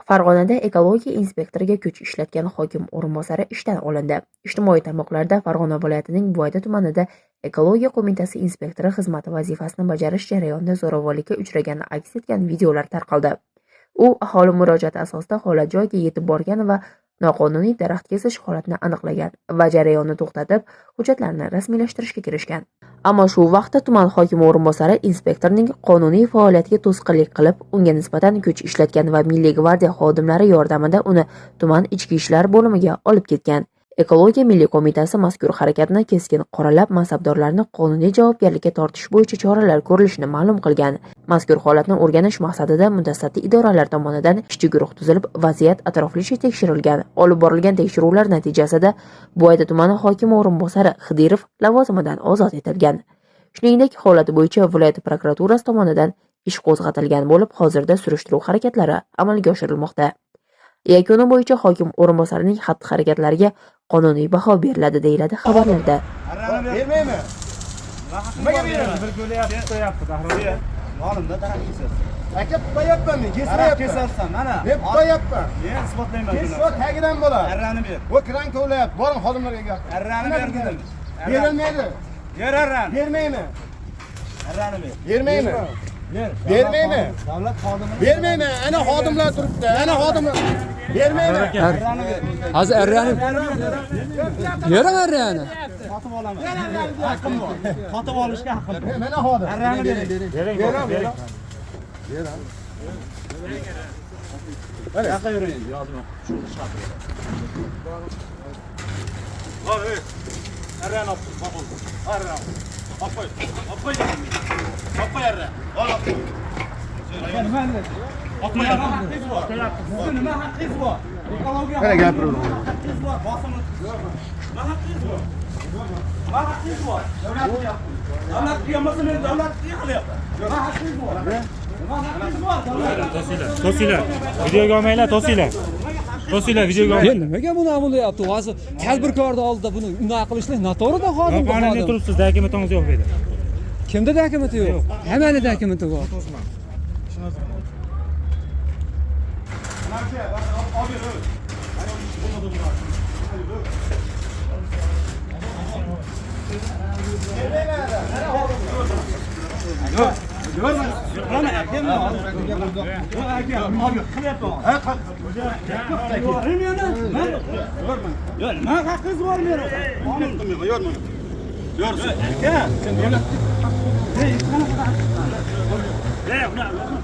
Farg'onada ekologiya inspektoriga kuch ishlatgan hokim o'rinbosari ishdan olindi. Ijtimoiy tarmoqlarda Farg'ona viloyatining Buvayda tumanida ekologiya qo'mitasi inspektori xizmat vazifasini bajarish jarayonida zo'ravonlikka uchragani aks etgan videolar tarqaldi. U aholi murojaati asosida holat joyiga yetib borgan va noqonuniy daraxt kesish holatini aniqlagan va jarayonni to'xtatib, hujjatlarni rasmiylashtirishga kirishgan. Ammo shu vaqtda tuman hokimi o'rinbosari inspektorning qonuniy faoliyatiga to'sqinlik qilib, unga nisbatan kuch ishlatgan va Milliy gvardiya xodimlari yordamida uni tuman ichki ishlar bo'limiga olib ketgan. Ekologiya milliy qo'mitasi mazkur harakatni keskin qoralab, mansabdorlarni qonuniy javobgarlikka tortish bo'yicha choralar ko'rilishini ma'lum qilgan. Mazkur holatni o'rganish maqsadida mutasaddi idoralar tomonidan ishchi guruh tuzilib, vaziyat atroflicha tekshirilgan. Olib borilgan tekshiruvlar natijasida Buvayda tumani hokimi o'rinbosari Xidirov lavozimidan ozod etilgan. Shuningdek, holat bo'yicha viloyat prokuraturasi tomonidan ish qo'zg'atilgan bo'lib, hozirda surishtiruv harakatlari amalga oshirilmoqda. Yakuni bo'yicha hokim o'rinbosarining xatti-harakatlariga qonuniy baho beriladi, deyiladi xabarlarda. Bermaymi? Nimaga beraman? Bir ko'layapti, qo'yapti, Dahro. Olimda daraxt kesasiz. Aka, qo'yapman men, Daraxt kesmayapman. kesarsan, mana. Men qo'yapman. Men isbotlayman. Kessa tagidan bo'ladi. Arrani ber. Bu kran kovlayapti. Boring, xodimlarga gapir. Arrani ber dedim. Berilmaydi. Ber arrani. Bermayman. Arrani ber. Bermayman. Ber. Bermayman. Davlat xodimi. Bermayman. Ana xodimlar turibdi. Ana xodimlar. Bermayman. Arrani ber. Hozir arrani bering, arrani. Sotib olaman. Haqqim bor. Sotib olishga haqqim bor. Mana xodim. Arrani bering. Bering, bering. Yoqqa yuring, yozma. Shu chiqadi. Bor, ey. Arrani olib qo'y, qo'y. Arrani. Olib qo'y. Olib qo'y. Olib qo'y arrani. Ol, olib qo'y. Nima haqqingiz bor? Sizni nima haqqingiz bor? Ekologiya Mana gapiraveradi. Haqqingiz bor, bosim o'tkazishga. Nima haqqingiz bor? Nima haqqingiz bor? Davlat qilmasa, men davlat qilyapman. Nima haqqingiz bor? Nima haqqingiz bor? To'singlar, to'singlar. Videoga olmanglar, to'singlar. To'singlar, videoga Ya olmanglar. nimaga buni bo'lyapti? Hozir tadbirkorni oldida buni unday qilishlik noto'g'ri-da, xodim. Noqonuniy turibsiz, dokumentingiz yo'q bu yerda. Kimda dokumenti yo'q? Hammani dokumenti bor. Mana aka, aka, qilyapman. Yo'q, nima haqqingiz bor meni? Yorma. Aka, sen davlat. Hey, hech qanaqa